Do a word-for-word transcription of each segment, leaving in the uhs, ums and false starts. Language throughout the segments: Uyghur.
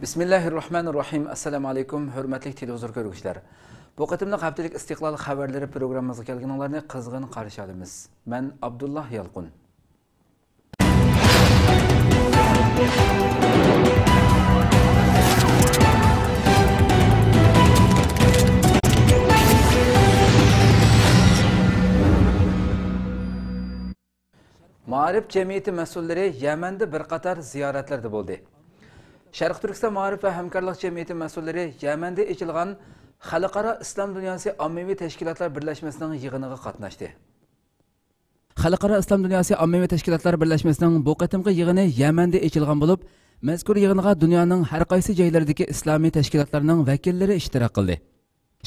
بىسمىللاھىررەھمانىررەھىم. ئەسسالامۇ ئەلەيكۇم، ھۆرمەتلىك تېلېۋىزور كۆرگۈچىلەر. بۇ قېتىملىق ھەپتىلىك ئىستىقلال خەۋەرلىرى پروگراممىمىزغا كەلگىنىڭلارنى قىزغىن قارشى ئالىمىز. مەن ئابدۇللا يالقۇن. مائارىپ جەمئىيىتى مەسئۇللىرى يەمەندە بىر قاتار زىيارەتلەردە بولدى. شەرقىي تۈركىستان مائارىپ ۋە ھەمكارلىق جەمئىيىتى مەسئۇللىرى يەمەندە ئېچىلغان خەلقئارا ئىسلام دۇنياسى ئاممىۋى تەشكىلاتلار بىرلەشمىسىنىڭ يىغىنىغا قاتناشتى. خەلقئارا ئىسلام دۇنياسى ئاممىۋى تەشكىلاتلار بىرلەشمىسىنىڭ بۇ قېتىمقى يىغىنى يەمەندە ئېچىلغان بولۇپ، مەزكۇر يىغىنغا دۇنيانىڭ ھەر قايسى جايلىرىدىكى ئىسلامىي تەشكىلاتلارنىڭ ۋەكىللىرى ئىشتىراك قىلدى.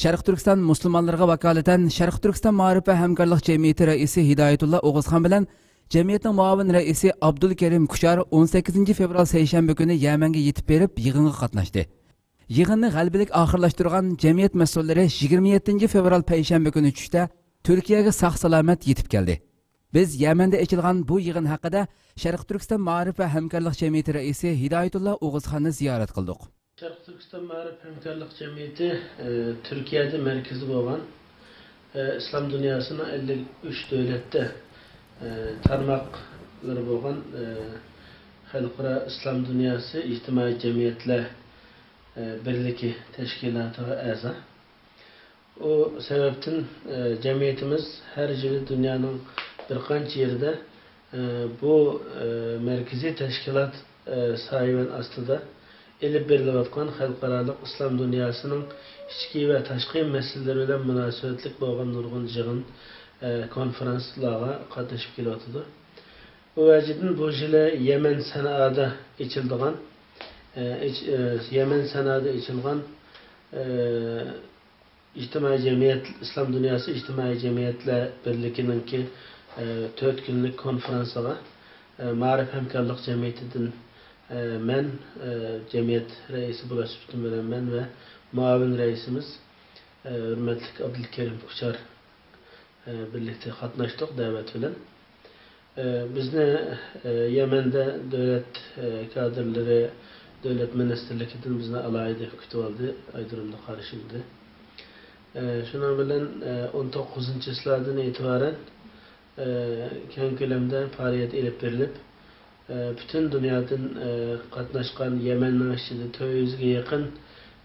شەرقىي تۈركىستان مۇسۇلمانلىرىغا ۋاكالىتەن شەرقىي تۈركىستان مائارىپ ۋە ھەمكارلىق جەمئىيىتى رەئىسى ھىدايەتۇللا ئوغۇزخان بىلەن جەمئىيەتنىڭ مۇئاۋىن رەئىسى ئابدۇلكېرىم كۇچار ئون سەككىزىنچى فېۋرال سەيشەنبە كۈنى يەمەنگە يېتىپ بېرىپ يىغىنغا قاتناشتى. يىغىننى غەلىبىلىك ئاخىرلاشتۇرغان جەمئىيەت مەسئۇللىرى يىگىرمە يەتتىنچى فېۋرال پەيشەنبە كۈنى چۈشتە تۈركىيەگە ساق-سالامەت يېتىپ كەلدى. بىز يەمەندە ئېچىلغان بۇ يىغىن ھەققىدە شەرقىي تۈركىستان مائارىپ ۋە ھەمكارلىق جەمئىيىتى رەئىسى ھىدايەتۇللا ئوغۇزخاننى زىيارەت قىلدۇق. شەرقىي تۈركىستان مائارىپ ھەمكارلىق جەمئىيىتى، ئى، تۈركىيەدە مەركىزى بولغان، ئى، ئىسلام دۇنياسىنىڭ ئەللىك ئۈچ دۆلەتتە، ئى، تارماقلىرى بولغان، ئى، خەلقئارا ئىسلام دۇنياسى ئىجتىمائىي جەمئىيەتلەر، ئى، بىرلىكى تەشكىلاتىغا ئەزا. ئۇ سەۋەبتىن، ئى، جەمئىيىتىمىز ھەر يىلى دۇنيانىڭ بىر قانچە يېرىدە، ئى، بۇ، ئى، مەركىزىي تەشكىلات، ئى، سايىۋەن ئاستىدا ئېلىپ بېرىلىۋاتقان خەلقئارالىق ئىسلام دۇنياسىنىڭ ئىچكى ۋە تاشقى مەسىلىلىرى بىلەن مۇناسىۋەتلىك بولغان نۇرغۇن يىغىن، ئى، كونفرانسلارغا قاتنىشىپ كېلىۋاتىدۇ. ئۇ ۋەجىدىن بۇ يىلى يەمەن سەنئادا ئېچىلىدىغان، ئى، ئېچ-، ئى، يەمەن سەنئادا ئېچىلغان، ئى، ئىجتىمائىي جەمئىيەت، ئىسلام دۇنياسى ئىجتىمائىي جەمئىيەتلەر بىرلىكىنىڭكى، ئى، تۆت كۈنلۈك كونفرانسىغا، ئى، مائارىپ ھەمكارلىق جەمئىيىتىدىن، ئى، مەن، ئى، جەمئىيەت رەئىسى بولۇش سۈپىتىم بىلەن مەن ۋە مۇئاۋىن رەئىسىمىز، ئى، ھۆرمەتلىك ئابدۇلكېرىم كۇچار، ئى، بىرلىكتە قاتناشتۇق دەۋەت بىلەن. ئى، بىزنى، ئى، يەمەندە دۆلەت، ئى، كادىرلىرى، دۆلەت مىنىستىرلىكىدىن بىزنى ئالاھىدە كۈتۈۋالدى، ئايرودرومدا قارشىلىدى. ئى، شۇنىڭ بىلەن، ئى، ئون توققۇزىنچى چىسلادىن ئېتىبارەن، ئى، كەڭ كۆلەمدە پائالىيەت ئېلىپ بېرىلىپ، ئى، پۈتۈن دۇنيادىن، ئى، قاتناشقان يەمەننىڭ ئىچىدە تۆت يۈزگە يېقىن،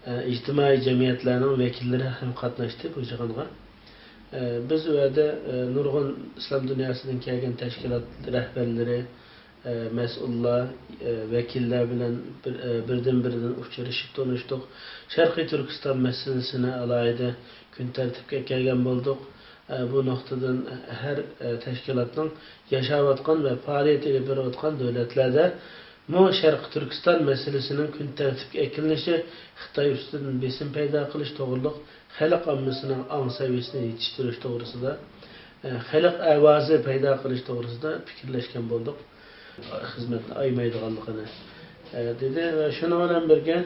ئى، ئىجتىمائىي جەمئىيەتلەرنىڭ ۋەكىللىرى ھەم قاتناشتى بۇ يىغىنغا. ئى، بىز ئۇ يەردە، ئى، نۇرغۇن ئىسلام دۇنياسىدىن كەلگەن تەشكىلات رەھبەرلىرى، ئى، مەسئۇللار، ئى، ۋەكىللەر بىلەن بىر، ئى، بىردىن-بىردىن ئۇچرىشىپ تونۇشتۇق. شەرقىي تۈركىستان مەسىلىسىنى ئالاھىدە كۈن تەرتىپكە ئەكەلگەن بولدۇق. ئە، بۇ نۇقتىدىن ھەر، ئە، تەشكىلاتنىڭ ياشاۋاتقان ۋە پائالىيەت ئېلىپ بېرىۋاتقان دۆلەتلەردە مۇ شەرقىي تۈركىستان مەسىلىسىنىڭ كۈن تەرتىپكە ئەكېلىنىشى، خىتاي ئۈستىدىن بېسىم پەيدا قىلىش توغرۇلۇق خەلق ئاممىسىنىڭ ئاڭ سەۋىيەسىنى يېتىشتۈرۈش توغرىسىدا، ئە، خەلق ئاۋازى پەيدا قىلىش توغرىسىدا پىكىرلەشكەن بولدۇق. خىزمەتنى ئايىمايدىغانلىقىنى، ئە، دېدى ۋە شۇنىڭ بىلەن بىرگە،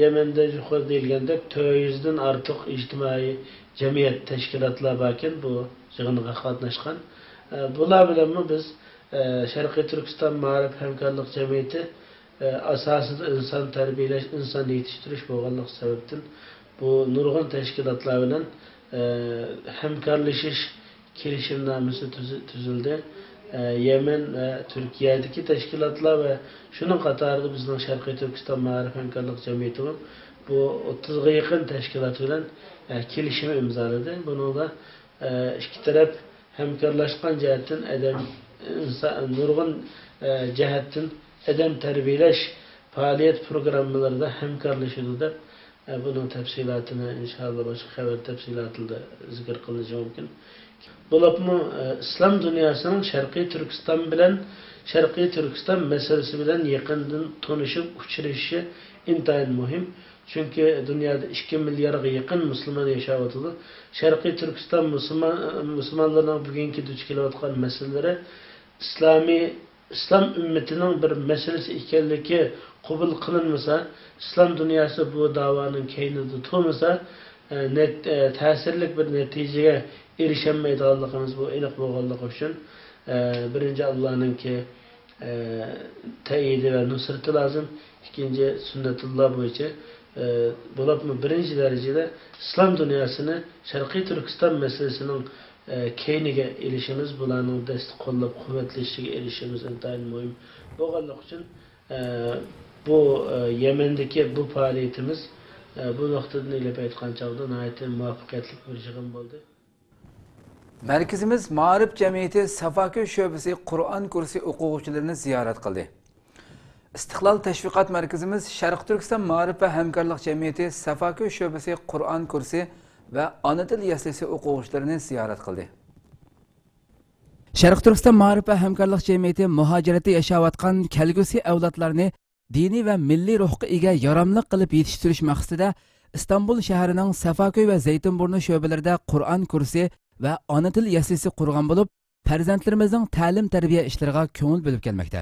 يەمەندە يۇقىرىدا دېيىلگەندەك، تۆت يۈزدىن ئارتۇق ئىجتىمائىي جەمئىيەت، تەشكىلاتلار باركەن بۇ يىغىنغا قاتناشقان. ئە، بۇلار بىلەنمۇ بىز، ئە، شەرقىي تۈركىستان مائارىپ ھەمكارلىق جەمئىيىتى، ئە، ئاساسىدا ئىنسان تەربىيەلەش، ئىنسان يېتىشتۈرۈش بولغانلىقى سەۋەبتىن، بۇ نۇرغۇن تەشكىلاتلار بىلەن، ئە، ھەمكارلىشىش كېلىشىمنامىسى تۈزۈ-، تۈزۈلدى. ئە، يەمەن ۋە تۈركىيەدىكى تەشكىلاتلار ۋە شۇنىڭ قاتارىدا بىزنىڭ شەرقىي تۈركىستان مائارىپ ھەمكارلىق جەمئىيىتىمۇ بۇ ئوتتۇزغا يېقىن تەشكىلات بىلەن، ئە، كېلىشىم ئىمزالىدى. بۇنىڭدا، ئە، ئىككى تەرەپ ھەمكارلاشقان جەھەتتىن ئادەم، ئىنسان، نۇرغۇن، ئە، جەھەتتىن ئادەم تەربىيەلەش پائالىيەت پروگراممىلىرىدا ھەمكارلىشىدۇ دەپ، ئە، بۇنىڭ تەپسىلاتىنى ئىنشائاللا باشقا خەۋەر تەپسىلاتىدا زىكىر قىلىنىشى مۇمكىن. بولۇپمۇ، ئە، ئىسلام دۇنياسىنىڭ شەرقىي تۈركىستان بىلەن، شەرقىي تۈركىستان مەسىلىسى بىلەن يېقىندىن تونۇشۇپ ئۇچرىشىشى ئىنتايىن مۇھىم. چۈنكى دۇنيادا ئىككى مىليارغا يېقىن مۇسۇلمان ياشاۋاتىدۇ. شەرقىي تۈركىستان مۇسۇلمان، مۇسۇلمانلىرىنىڭ بۈگۈنكى دۇچ كېلىۋاتقان مەسىلىلىرى ئىسلامىي ئىسلام ئۈممىتىنىڭ بىر مەسىلىسى ئىكەنلىكى قوبۇل قىلىنمىسا، ئىسلام دۇنياسى بۇ داۋانىڭ كەينىدە تۇرمىسا، ئە، نەت-، ئە، تەسىرلىك بىر نەتىجىگە ئېرىشەلمەيدىغانلىقىمىز بۇ ئېنىق بولغانلىقى ئۈچۈن، ئە، بىرىنچى ئاللانىڭكى ئە، تەئيىدى ۋە نۇسرىتى لازىم. ئىككىنچى، سۈننەتۇللا بويىچە، ئە، بولۇپمۇ بىرىنچى دەرىجىدە ئىسلام دۇنياسىنى شەرقىي تۈركىستان مەسىلىسىنىڭ، ئە، كەينىگە ئېلىشىمىز، بۇلارنىڭ دەستە قوللاپ قۇۋۋەتلىشىشىگە ئېرىشىشىمىز ئىنتايىن مۇھىم بولغانلىقى ئۈچۈن، ئە، بۇ، ئە، يەمەندىكى بۇ پائالىيىتىمىز، ئە، بۇ نۇقتىدىن ئېلىپ ئېيتقان چاغدا ناھايىتى مۇۋەپپەقىيەتلىك بىر يىغىن بولدى. مەركىزىمىز مائارىپ جەمئىيىتى سافاكۆي شۆبىسى قۇرئان كۇرسى ئوقۇغۇچىلىرىنى زىيارەت قىلدى. ئىستىقلال تەشۋىقات مەركىزىمىز شەرقىي تۈركىستان مائارىپ ۋە ھەمكارلىق جەمئىيىتى سافاكۆي شۆبىسى قۇرئان كۇرسى ۋە ئانا تىل يەسلىسى ئوقۇغۇچىلىرىنى زىيارەت قىلدى. شەرقىي تۈركىستان مائارىپ ۋە ھەمكارلىق جەمئىيىتى مۇھاجىرەتتە ياشاۋاتقان كەلگۈسى ئەۋلادلارنى دىنىي ۋە مىللىي روھقا ئىگە ياراملىق قىلىپ يېتىشتۈرۈش مەقسىتىدە ئىستانبۇل شەھىرىنىڭ سافاكۆي ۋە زەيتىنبۇرنۇ شۆبىلىرىدە قۇرئان كۇرسى ۋە ئانا تىل يەسلىسى قۇرغان بولۇپ، پەرزەنتلىرىمىزنىڭ تەلىم-تەربىيە ئىشلىرىغا كۆڭۈل بۆلۈپ كەلمەكتە.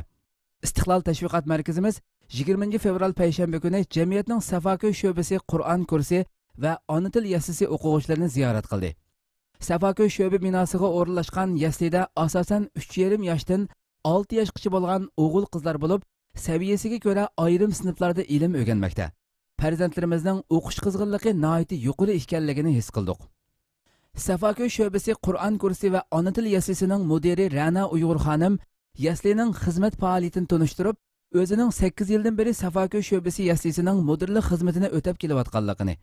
ئىستىقلال تەشۋىقات مەركىزىمىز يىگىرمىنچى فېۋرال پەيشەنبە كۈنى جەمئىيەتنىڭ سافاكۆي شۆبىسى قۇرئان كۇرسى ۋە ئانا تىل يەسلىسى ئوقۇغۇچىلىرىنى زىيارەت قىلدى. سافاكۆي شۆبە بىناسىغا ئورۇنلاشقان يەسلىدە ئاساسەن ئۈچ يېرىم ياشتىن ئالتە ياشقىچە بولغان ئوغۇل-قىزلار بولۇپ، سەۋىيەسىگە كۆرە ئايرىم سىنىپلاردا ئىلىم ئۆگەنمەكتە. پەرزەنتلىرىمىزنىڭ ئوقۇش قىزغىنلىقى ناھايىتى يۇقىرى ئىكەنلىكىنى ھېس قىلدۇق. سافاكۆي شۆبىسى قۇرئان كۇرسى ۋە ئانا تىل يەسلىسىنىڭ مۇدىرى رەنا ئۇيغۇر خانىم يەسلىنىڭ خىزمەت پائالىيىتىنى تونۇشتۇرۇپ، ئۆزىنىڭ سەككىز يىلدىن بېرى سافاكۆي شۆبىسى يەسلىسىنىڭ مۇدىرلىق خىزمىتىنى ئۆتەپ كېلىۋاتقانلىقىنى،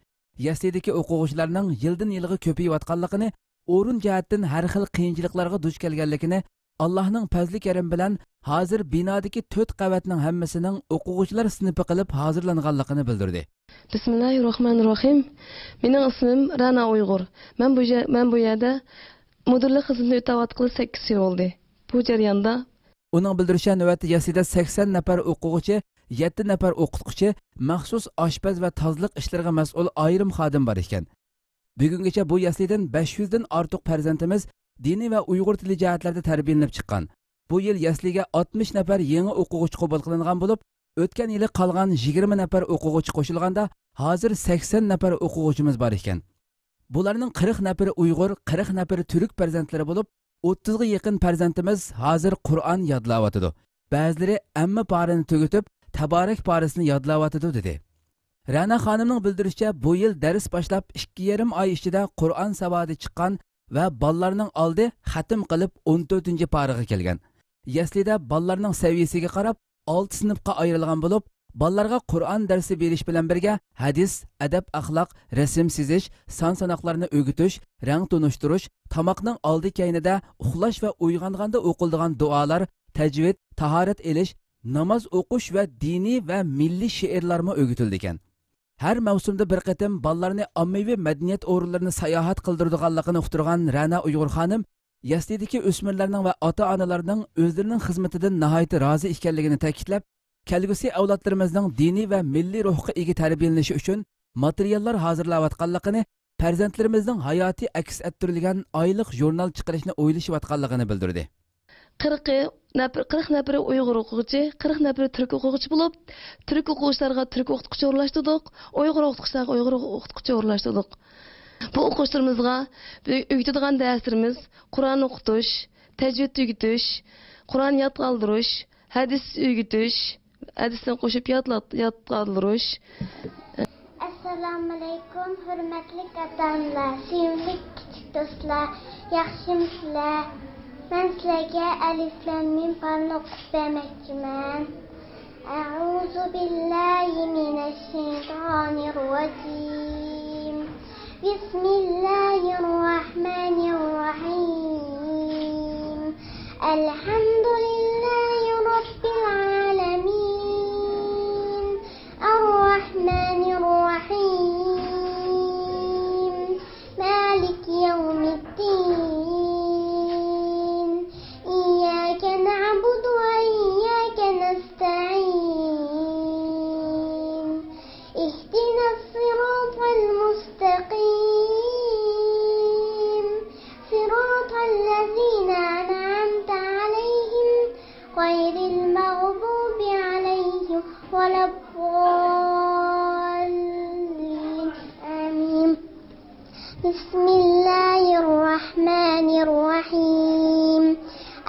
يەسلىدىكى ئوقۇغۇچىلارنىڭ يىلدىن يىلغا كۆپىيىۋاتقانلىقىنى، ئورۇن جەھەتتىن ھەر خىل قىيىنچىلىقلارغا دۇچ كەلگەنلىكىنى، ئاللاھنىڭ پەزلى-كەرىمى بىلەن ھازىر بىنادىكى تۆت قەۋەتنىڭ ھەممىسىنىڭ ئوقۇغۇچىلار سىنىپى قىلىپ ھازىرلانغانلىقىنى بىلدۈردى. بىسمىللاھىررەھمانىررەھىم. مېنىڭ ئىسمىم رەنا ئۇيغۇر. مەن بۇ يە-، مەن بۇ يەردە مۇدىرلىق خىزمىتىنى ئۆتەۋاتقىلى سەككىز يىل بولدى. بۇ جەرياندا ئۇنىڭ بىلدۈرۈشىچە، نۆۋەتتە يەسلىدە سەكسەن نەپەر ئوقۇغۇچى، يەتتە نەپەر ئوقۇتقۇچى، مەخسۇس ئاشپەز ۋە تازىلىق ئىشلىرىغا مەسئۇل ئايرىم خادىم بار ئىكەن. بۈگۈنگىچە بۇ يەسلىدىن بەش يۈزدىن ئارتۇق پەرزەنتىمىز دىنىي ۋە ئۇيغۇر تىلى جەھەتلەردە تەربىيەلىنىپ چىققان. بۇ يىل يەسلىگە ئاتمىش نەپەر يېڭى ئوقۇغۇچى قوبۇل قىلىنغان بولۇپ، ئۆتكەن يىلى قالغان يىگىرمە نەپەر ئوقۇغۇچى قوشۇلغاندا، ھازىر سەكسەن نەپەر ئوقۇغۇچىمىز بار ئىكەن. بۇلارنىڭ قىرىق نەپىرى ئۇيغۇر، قىرىق نەپىرى تۈرك پەرزەنتلىرى بولۇپ، ئوتتۇزغا يېقىن پەرزەنتىمىز ھازىر قۇرئان يادلاۋاتىدۇ. بەزىلىرى ئەممە پارىنى تۈگىتىپ، تەبارەك پارىسىنى يادلاۋاتىدۇ، دېدى. رەنا خانىمنىڭ بىلدۈرۈشىچە، بۇ يىل دەرس باشلاپ ئىككى يېرىم ئاي ئىچىدە قۇرئان ساۋادى چىققان ۋە بالىلارنىڭ ئالدى خەتىم قىلىپ ئون تۆتىنچى پارىغا كەلگەن. يەسلىدە بالىلارنىڭ سەۋىيەسىگە قاراپ، ئالتە سىنىپقا ئايرىلغان بولۇپ، بالىلارغا قۇرئان دەرسى بېرىش بىلەن بىرگە ھەدىس، ئەدەپ-ئەخلاق، رەسىم سىزىش، سان-ساناقلارنى ئۆگىتىش، رەڭ تونۇشتۇرۇش، تاماقنىڭ ئالدى-كەينىدە، ئۇخلاش ۋە ئويغانغاندا ئوقۇلىدىغان دۇئالار، تەجۋىد، تاھارەت ئېلىش، ناماز ئوقۇش ۋە دىنىي ۋە مىللىي شېئىرلارمۇ ئۆگىتىلىدىكەن. ھەر مەۋسۇمدا بىر قېتىم بالىلارنى ئاممىۋى مەدەنىيەت ئورۇنلىرىنى ساياھەت قىلدۇرىدىغانلىقىنى ئۇقتۇرغان رەنا ئۇيغۇر خانىم، يەسلىدىكى ئۆسمۈرلەرنىڭ ۋە ئاتا-ئانىلارنىڭ ئۆزلىرىنىڭ خىزمىتىدىن ناھايىتى رازى ئىكەنلىكىنى تەكىتلەپ، كەلگۈسى ئەۋلادلىرىمىزنىڭ دىنىي ۋە مىللىي روھقا ئىگە تەربىيەلىنىشى ئۈچۈن ماتېرىياللار ھازىرلاۋاتقانلىقىنى، پەرزەنتلىرىمىزنىڭ ھاياتىي ئەكس ئەتتۈرۈلگەن ئايلىق ژۇرنال چىقىرىشنى ئويلىشىۋاتقانلىقىنى بىلدۈردى. قىرىقى نەپىر، قىرىق نەپىرى ئۇيغۇر ئوقۇغۇچى، قىرىق نەپىرى تۈرك ئوقۇغۇچى بولۇپ، تۈرك ئوقۇغۇچىلارغا تۈرك ئوقۇتقۇچى ئورۇنلاشتۇردۇق، ئۇيغۇر ئوقۇتقۇچىلارغا ئۇيغۇر ئوقۇتقۇچى ئورۇنلاشتۇردۇق. بۇ ئوقۇغۇچىلىرىمىزغا ئۆ-، ئۆگىتىدىغان دەرسلىرىمىز قۇرئان ئوقۇتۇش، تەجۋىد ئۆگىتىش، قۇرئان ياد قالدۇرۇش، ھەدىس ئۆگىتىش، ھەدىسنى قوشۇپ يادلات-، ياد قالدۇرۇش. ئەسسالامۇئەلەيكۇم، ھۆرمەتلىك ئاتا-ئانىلار، سۆيۈملۈك كىچىك دوستلار، ياخشىمۇسىلەر؟ مەن سىلەرگە ئەلىف لام مىم پانى ئوقۇپ بەرمەكچىمەن. أعوذ بالله من الشيطان الرجيم. بسم الله الرحمن الرحيم. الحمد لله رب العالمين. الرحمن الرحيم. مالك يوم الدين. إياك نعبد وإياك نستعين. اهدنا الصراط المستقيم. صراط الذين أنعمت عليهم غير المغضوب عليهم ولا الضالين. آمين. بسم الله الرحمن الرحيم.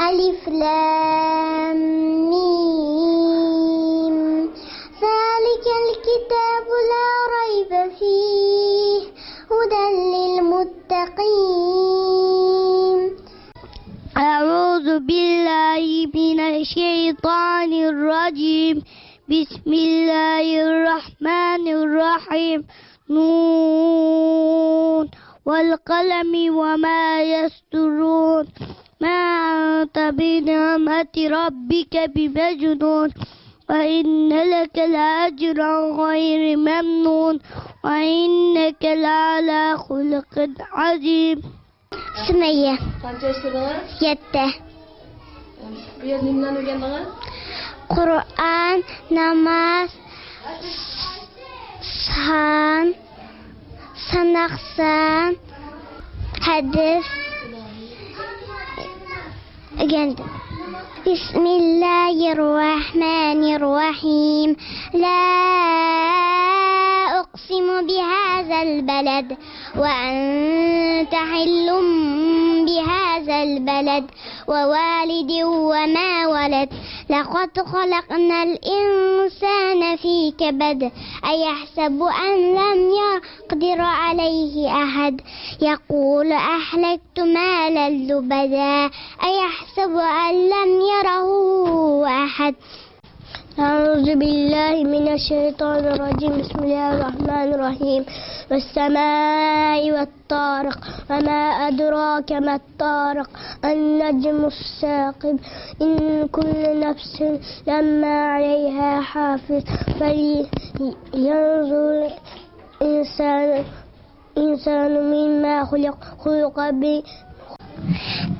ألف لام ميم. للمتقين. أعوذ بالله من الشيطان الرجيم. بسم الله الرحمن الرحيم. نون والقلم وما يسطرون. ما أنت بنعمة ربك بمجنون. وإن لك لأجرا غير ممنون. وإنك لعلى خلق عظيم. سۈمەييە. قانچە ياشتا ئىدىڭىز؟ يەتتە. بۇ يەردە نېمىلەرنى ئۆگەندىڭىز؟ قۇرئان، ناماز، سان، ساناقسان، ھەدىس ئۆگەندىم. بسم الله الرحمن الرحيم. لا أقسم بهذا البلد وأنت حل بهذا البلد ووالد وما ولد. لقد خلقنا الإنسان في كبد. أيحسب أن لم يقدر عليه أحد. يقول أهلكت مالا لبدا. أيحسب أن لم يره أحد. أعوذ بالله من الشيطان الرجيم. بسم الله الرحمن الرحيم. والسماء والطارق. وما أدراك ما الطارق. النجم الثاقب. إن كل نفس لما عليها حافظ. فلينظر الإنسان الإنسان مما خلق. خلق ب.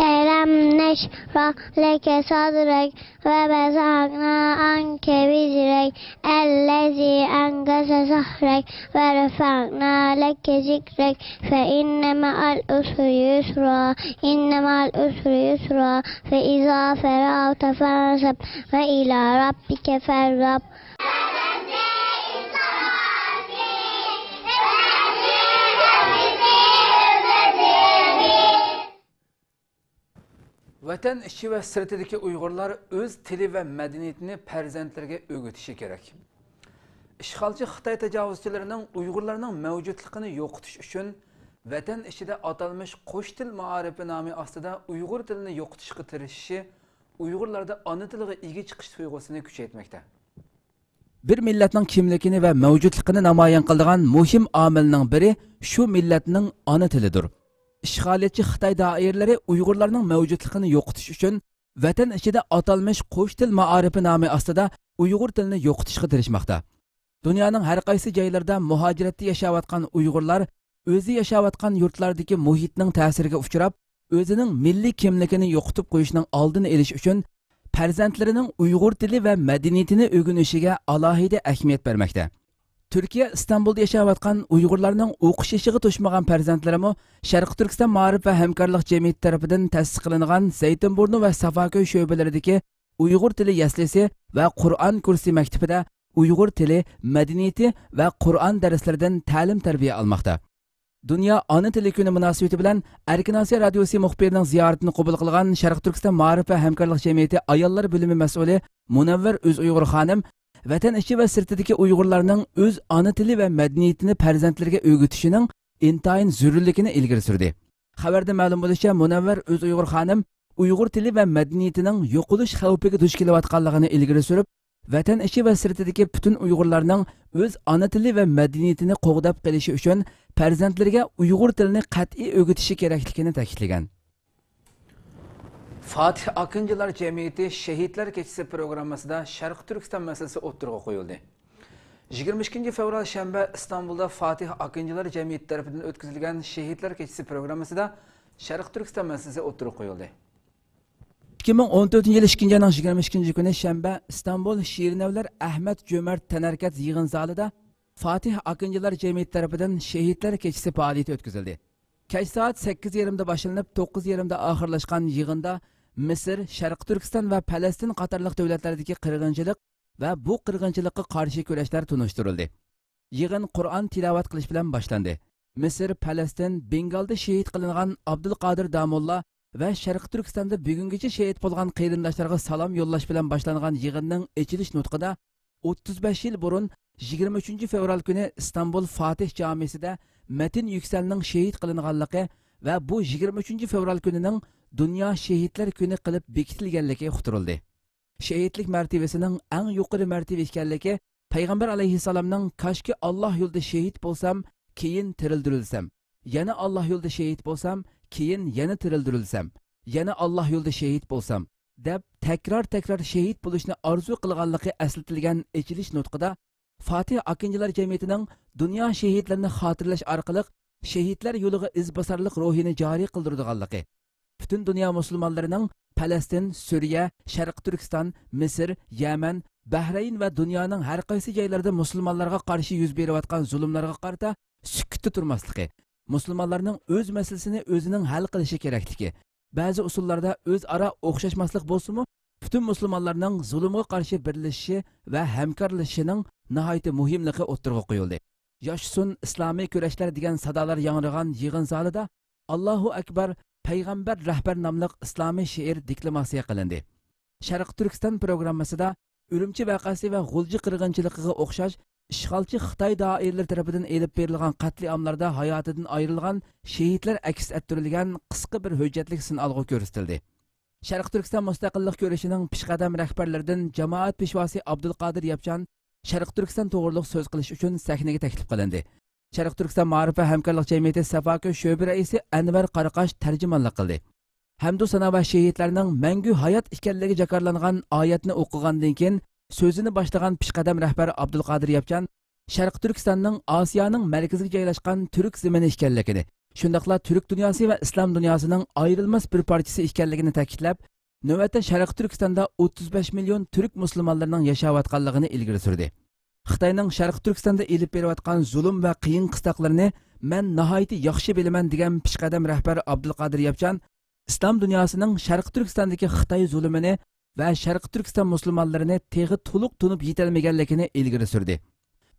ألم نشرح لك صدرك ووضعنا عنك وزرك الذي أنقض ظهرك ورفعنا لك ذكرك فإن مع العسر يسرا. إن مع العسر يسرا. فإذا فرغت فانصب وإلى ربك فارغب. ۋەتەن ئىچى ۋە سىرتىدىكى ئۇيغۇرلار ئۆز تىلى ۋە مەدەنىيىتىنى پەرزەنتلىرىگە ئۆگىتىشى كېرەك. ئىشغالچى خىتاي تاجاۋۇزچىلىرىنىڭ ئۇيغۇرلارنىڭ مەۋجۇتلۇقىنى يوقىتىش ئۈچۈن ۋەتەن ئىچىدە ئاتالمىش قوش تىل مائارىپى نامى ئاستىدا ئۇيغۇر تىلىنى يوقىتىشقا تىرىشىشى ئۇيغۇرلاردا ئانا تىلىغا ئىگە چىقىش تۇيغۇسىنى كۈچەيتمەكتە. بىر مىللەتنىڭ كىملىكىنى ۋە مەۋجۇتلۇقىنى نامايان قىلىدىغان مۇھىم ئامىلنىڭ بىرى شۇ مىللەتنىڭ ئانا تىلىدۇر. ئىشغالىيەتچى خىتاي دائىرىلىرى ئۇيغۇرلارنىڭ مەۋجۇتلۇقىنى يوقىتىش ئۈچۈن ۋەتەن ئىچىدە ئاتالمىش قوش تىل مائارىپى نامى ئاستىدا ئۇيغۇر تىلىنى يوقىتىشقا تىرىشماقتا. دۇنيانىڭ ھەر قايسى جايلىرىدا مۇھاجىرەتتە ياشاۋاتقان ئۇيغۇرلار ئۆزى ياشاۋاتقان يۇرتلاردىكى مۇھىتنىڭ تەسىرىگە ئۇچراپ، ئۆزىنىڭ مىللىي كىملىكىنى يوقىتىپ قويۇشنىڭ ئالدىنى ئېلىش ئۈچۈن پەرزەنتلىرىنىڭ ئۇيغۇر تىلى ۋە مەدەنىيىتىنى ئۆگىنىشىگە ئالاھىدە ئەھمىيەت بەرمەكتە. تۈركىيە ئىستانبۇلدا ياشاۋاتقان ئۇيغۇرلارنىڭ ئوقۇش يېشىغا توشمىغان پەرزەنتلىرىمۇ شەرقىي تۈركىستان مائارىپ ۋە ھەمكارلىق جەمئىيىتى تەرىپىدىن تەسىس قىلىنغان زەيتىنبۇرنۇ ۋە سافاكۆي شۆبىلىرىدىكى ئۇيغۇر تىلى يەسلىسى ۋە قۇرئان كۇرسى مەكتىپىدە ئۇيغۇر تىلى، مەدەنىيىتى ۋە قۇرئان دەرسلىرىدىن تەلىم-تەربىيە ئالماقتا. دۇنيا ئانا تىلى كۈنى مۇناسىۋىتى بىلەن ئەركىن ئاسىيا رادىيوسى مۇخبىرىنىڭ زىيارىتىنى قوبۇل قىلغان شەرقىي تۈركىستان مائارىپ ۋە ھەمكارلىق جەمئىيىتى ئاياللار بۆلۈمى مەسئۇلى مۇنەۋۋەر ئۆزئۇيغۇر خانىم ۋەتەن ئىچى ۋە سىرتىدىكى ئۇيغۇرلارنىڭ ئۆز ئانا تىلى ۋە مەدەنىيىتىنى پەرزەنتلىرىگە ئۆگىتىشىنىڭ ئىنتايىن زۆرۈرلۈكىنى ئىلگىرى سۈردى. خەۋەردىن مەلۇم بولۇشىچە، مۇنەۋۋەر ئۆزئۇيغۇر خانىم ئۇيغۇر تىلى ۋە مەدەنىيىتىنىڭ يوقىلىش خەۋپىگە دۇچ كېلىۋاتقانلىقىنى ئىلگىرى سۈرۈپ، ۋەتەن ئىچى ۋە سىرتىدىكى پۈتۈن ئۇيغۇرلارنىڭ ئۆز ئانا تىلى ۋە مەدەنىيىتىنى قوغداپ قېلىشى ئۈچۈن پەرزەنتلىرىگە ئۇيغۇر تىلىنى قەتئىي ئۆگىتىشى كېرەكلىكىنى تەكىتلىگەن. فاتىھ ئاكىنچىلار جەمئىيىتى شېھىتلەر كېچىسى پروگراممىسىدا شەرقىي تۈركىستان مەسىلىسى ئوتتۇرىغا قويۇلدى. يىگىرمە ئىككىنچى فېۋرال شەنبە ئىستانبۇلدا فاتىھ ئاكىنچىلار جەمئىيىتى تەرىپىدىن ئۆتكۈزۈلگەن شېھىتلەر كېچىسى پروگراممىسىدا شەرقىي تۈركىستان مەسىلىسى ئوتتۇرىغا قويۇلدى. ئىككى مىڭ ئون تۆتىنچى يىل ئىككىنچى ئاينىڭ يىگىرمە ئىككىنچى كۈنى شەنبە ئىستانبۇل شىرنەۋلەر ئەھمەت جۆمەرت تەنھەرىكەت يىغىن زالىدا فاتىھ ئاكىنچىلار جەمئىيىتى تەرىپىدىن شېھىتلەر كېچىسى پائالىيىتى ئۆتكۈزۈلدى. كەچ سائەت سەككىز يېرىمدا باشلىنىپ، توققۇز يېرىمدا ئاخىرلاشقان يىغىندا مىسىر، شەرقىي تۈركىستان ۋە پەلەستىن قاتارلىق دۆلەتلەردىكى قىرغىنچىلىق ۋە بۇ قىرغىنچىلىققا قارشى كۈرەشلەر تونۇشتۇرۇلدى. يىغىن قۇرئان تىلاۋەت قىلىش بىلەن باشلاندى. مىسىر، پەلەستىن، بېنگالدا شېھىت قىلىنغان ئابدۇلقادىر داموللا ۋە شەرقىي تۈركىستاندا بۈگۈنگىچە شېھىت بولغان قېرىنداشلارغا سالام يوللاش بىلەن باشلانغان يىغىننىڭ ئېچىلىش نۇتقىدا، ئوتتۇز بەش يىل بۇرۇن، يىگىرمە ئۈچىنچى فېۋرال كۈنى ئىستانبۇل فاتىھ جامىسىدە مەتىن يۈكسەلنىڭ شېھىت قىلىنغانلىقى ۋە بۇ يىگىرمە ئۈچىنچى فېۋرال كۈنىنىڭ دۇنيا شېھىتلەر كۈنى قىلىپ بېكىتىلگەنلىكى ئۇقتۇرۇلدى. شېھىتلىك مەرتىۋىسىنىڭ ئەڭ يۇقىرى مەرتىۋە ئىكەنلىكى پەيغەمبەر ئەلەيھىسسالامنىڭ، «كاشكى ئاللاھ يولىدا شېھىت بولسام، كېيىن تىرىلدۈرۈلسەم، يەنە ئاللاھ يولىدا شېھىت بولسام، كېيىن يەنە تىرىلدۈرۈلسەم، يەنە ئاللاھ يولىدا شېھىت بولسام» دەپ، تەكرار-تەكرار شېھىت بولۇشنى ئارزۇ قىلغانلىقى ئەسلىتىلگەن ئېچىلىش نۇتقىدا، فاتىھ ئاكىنچىلار جەمئىيىتىنىڭ دۇنيا شېھىتلىرىنى خاتىرىلەش ئارقىلىق شېھىتلەر يولىغا ئىزباسارلىق روھىنى جارى قىلدۇرىدىغانلىقى، پۈتۈن دۇنيا مۇسۇلمانلىرىنىڭ پەلەستىن، سۈرىيە، شەرقىي تۈركىستان، مىسىر، يەمەن، بەھرەين ۋە دۇنيانىڭ ھەر قايسى جايلىرىدا مۇسۇلمانلارغا قارشى يۈز بېرىۋاتقان زۇلۇملارغا قارىتا سۈكۈتتە تۇرماسلىقى، مۇسۇلمانلارنىڭ ئۆز مەسىلىسىنى ئۆزىنىڭ ھەل قىلىشى كېرەكلىكى، بەزى ئۇسۇللاردا ئۆزئارا ئوخشاشماسلىق بولسىمۇ، پۈتۈن مۇسۇلمانلارنىڭ زۇلۇمغا قارشى بىرلىشىشى ۋە ھەمكارلىشىشىنىڭ ناھايىتى مۇھىملىقى ئوتتۇرىغا قويۇلدى. ياشىسۇن ئىسلامىي كۈرەشلەر دېگەن سادالار ياڭرىغان يىغىن زالىدا «ئاللاھۇ ئەكبەر، پەيغەمبەر رەھبەر» ناملىق ئىسلامىي شېئىر دېكلاماتسىيە قىلىندى. شەرقىي تۈركىستان پروگراممىسىدا ئۈرۈمچى ۋەقەسى ۋە غۇلجا قىرغىنچىلىقىغا ئوخشاش ئىشغالچى خىتاي دائىرىلىرى تەرىپىدىن ئېلىپ بېرىلغان قەتلىئاملاردا ھاياتىدىن ئايرىلغان شېھىتلەر ئەكس ئەتتۈرۈلگەن قىسقا بىر ھۆججەتلىك سىنئالغۇ كۆرسىتىلدى. شەرقىي تۈركىستان مۇستەقىللىق كۈرىشىنىڭ پېشقەدەم رەھبەرلىرىدىن جامائەت پېشۋاسى ئابدۇلقادىر ياپچان شەرقىي تۈركىستان توغرۇلۇق سۆز قىلىش ئۈچۈن سەھنىگە تەكلىپ قىلىندى. شەرقىي تۈركىستان مائارىپ ۋە ھەمكارلىق جەمئىيىتى سەفاكۆي شۆبە رەئىسى ئەنۋەر قاراقاش تەرجىمانلىق قىلدى. ھەمدۇ سانا ۋە شېھىتلەرنىڭ مەڭگۈ ھايات ئىكەنلىكى جاكارلانغان ئايەتنى ئوقۇغاندىن كېيىن، سۆزىنى باشلىغان پېشقەدەم رەھبەر ئابدۇلقادىر ياپچان شەرقىي تۈركىستاننىڭ ئاسىيانىڭ مەركىزىگە جايلاشقان تۈرك زېمىنى ئىكەنلىكىنى، شۇنداقلا تۈرك دۇنياسى ۋە ئىسلام دۇنياسىنىڭ ئايرىلماس بىر پارچىسى ئىكەنلىكىنى تەكىتلەپ، نۆۋەتتە شەرقىي تۈركىستاندا ئوتتۇز بەش مىليون تۈرك مۇسۇلمانلىرىنىڭ ياشاۋاتقانلىقىنى ئىلگىرى سۈردى. خىتاينىڭ شەرقىي تۈركىستاندا ئېلىپ بېرىۋاتقان زۇلۇم ۋە قىيىن قىستاقلىرىنى مەن ناھايىتى ياخشى بىلىمەن، دېگەن پېشقەدەم رەھبەر ئابدۇلقادىر ياپچان ئىسلام دۇنياسىنىڭ شەرقىي تۈركىستاندىكى خىتاي زۇلۇمىنى ۋە شەرقىي تۈركىستان مۇسۇلمانلىرىنى تېخى تولۇق تونۇپ يېتەلمىگەنلىكىنى ئىلگىرى سۈردى.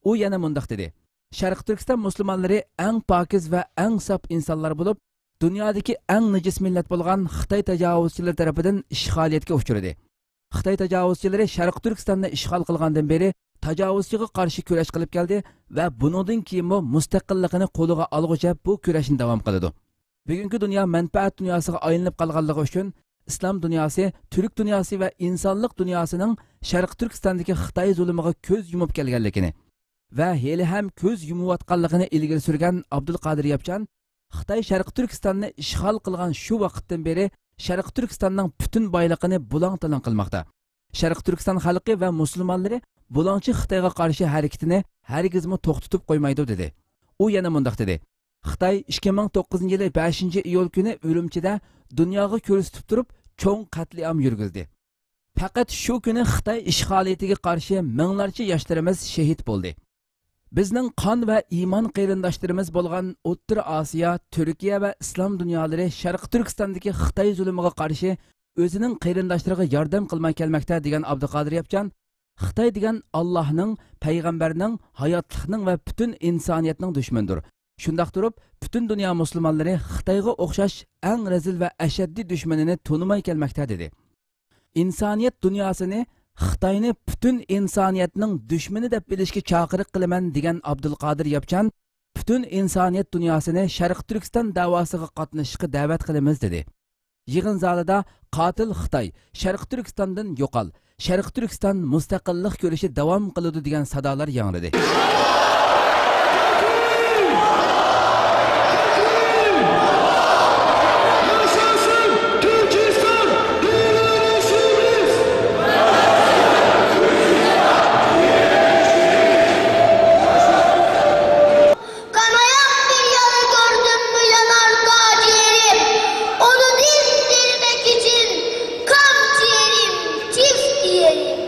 ئۇ يەنە مۇنداق دېدى: «شەرقىي تۈركىستان مۇسۇلمانلىرى ئەڭ پاكىز ۋە ئەڭ ساپ ئىنسانلار بولۇپ، دۇنيادىكى ئەڭ نىجىس مىللەت بولغان خىتاي تاجاۋۇزچىلىرى تەرىپىدىن ئىشغالىيەتكە ئۇچرىدى. خىتاي تاجاۋۇزچىلىرى شەرقىي تۈركىستاننى ئىشغال قىلغاندىن بېرى تاجاۋۇزچىغا قارشى كۈرەش قىلىپ كەلدى ۋە بۇنىڭدىن كېيىنمۇ مۇستەقىللىقىنى قولىغا ئالغۇچە بۇ كۈرەشنى داۋام قىلىدۇ. بۈگۈنكى دۇنيا مەنپەئەت دۇنياسىغا ئايلىنىپ قالغانلىقى ئۈچۈن، ئىسلام دۇنياسى، تۈرك دۇنياسى ۋە ئىنسانلىق دۇنياسىنىڭ شەرقىي تۈركىستاندىكى خىتاي زۇلۇمىغا كۆز يۇمۇپ كەلگەنلىكىنى ۋە ھېلىھەم كۆز يۇمۇۋاتقانلىقىنى ئىلگىرى سۈرگەن ئابدۇلقادىر ياپچان، خىتاي شەرقىي تۈركىستاننى ئىشغال قىلغان شۇ ۋاقىتتىن بېرى شەرقىي تۈركىستاننىڭ پۈتۈن بايلىقىنى بۇلاڭ-تالاڭ قىلماقتا. شەرقىي تۈركىستان خەلقى ۋە مۇسۇلمانلىرى بۇلاڭچى خىتايغا قارشى ھەرىكىتىنى ھەرگىزمۇ توختىتىپ قويمايدۇ» دېدى. ئۇ يەنە مۇنداق دېدى: «خىتاي ئىككى مىڭ توققۇزىنچى يىلى بەشىنچى ئىيۇل كۈنى ئۈرۈمچىدە دۇنياغا كۆرسىتىپ تۇرۇپ چوڭ قەتلىئام يۈرگۈزدى. پەقەت شۇ كۈنى خىتاي ئىشغالىيىتىگە قارشى مىڭلارچە ياشلىرىمىز شېھىت بولدى. بىزنىڭ قان ۋە ئىمان قېرىنداشلىرىمىز بولغان ئوتتۇرا ئاسىيا، تۈركىيە ۋە ئىسلام دۇنيالىرى شەرقىي تۈركىستاندىكى خىتاي زۇلۇمىغا قارشى ئۆزىنىڭ قېرىنداشلىرىغا ياردەم قىلماي كەلمەكتە» دېگەن ئابدۇقادىر ياپچان، خىتاي دېگەن ئاللاھنىڭ، پەيغەمبەرنىڭ، ھاياتلىقنىڭ ۋە پۈتۈن ئىنسانىيەتنىڭ دۈشمىنىدۇر. شۇنداق تۇرۇپ، پۈتۈن دۇنيا مۇسۇلمانلىرى خىتايغا ئوخشاش ئەڭ رەزىل ۋە ئەشەددىي دۈشمىنىنى تونۇماي كەلمەكتە، دېدى. ئىنسانىيەت دۇنياسىنى، خىتاينى پۈتۈن ئىنسانىيەتنىڭ دۈشمىنى دەپ بىلىشكە چاقىرىق قىلىمەن، دېگەن ئابدۇلقادىر ياپچان، پۈتۈن ئىنسانىيەت دۇنياسىنى شەرقىي تۈركىستان دەۋاسىغا قاتنىشىشقا دەۋەت قىلىمىز، دېدى. يىغىن زالىدا «قاتىل خىتاي، شەرقىي تۈركىستاندىن يوقال، شەرقىي تۈركىستان مۇستەقىللىق كۈرىشى داۋام قىلىدۇ» دېگەن سادالار ياڭرىدى. Kanayan bir yara gördüm mü yanar ta ciğerim? Onu dindirmek için kan ciğerim çift diyelim.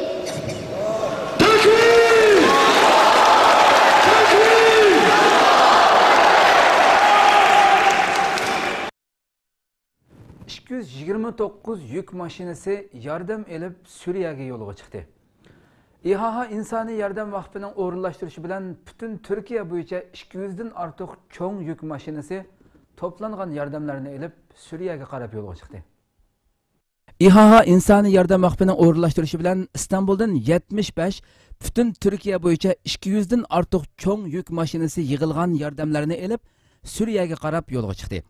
ئىككى يۈز يىگىرمە توققۇز يۈك ماشىنىسى ياردەم ئېلىپ سۈرىيەگە يولغا چىقتى. ئىھائا ئىنسانىي ياردەم ۋەقپىنىڭ ئورۇنلاشتۇرۇشى بىلەن پۈتۈن تۈركىيە بويىچە ئىككى يۈزدىن ئارتۇق چوڭ يۈك ماشىنىسى توپلانغان ياردەملەرنى ئېلىپ سۈرىيەگە قاراپ يولغا چىقتى. ئىھائا ئىنسانىي ياردەم ۋەقپىنىڭ ئورۇنلاشتۇرۇشى بىلەن ئىستانبۇلدىن يەتمىش بەش، پۈتۈن تۈركىيە بويىچە ئىككى يۈزدىن ئارتۇق چوڭ يۈك ماشىنىسى يىغىلغان ياردەملەرنى ئېلىپ، سۈرىيەگە قاراپ يولغا چىقتى.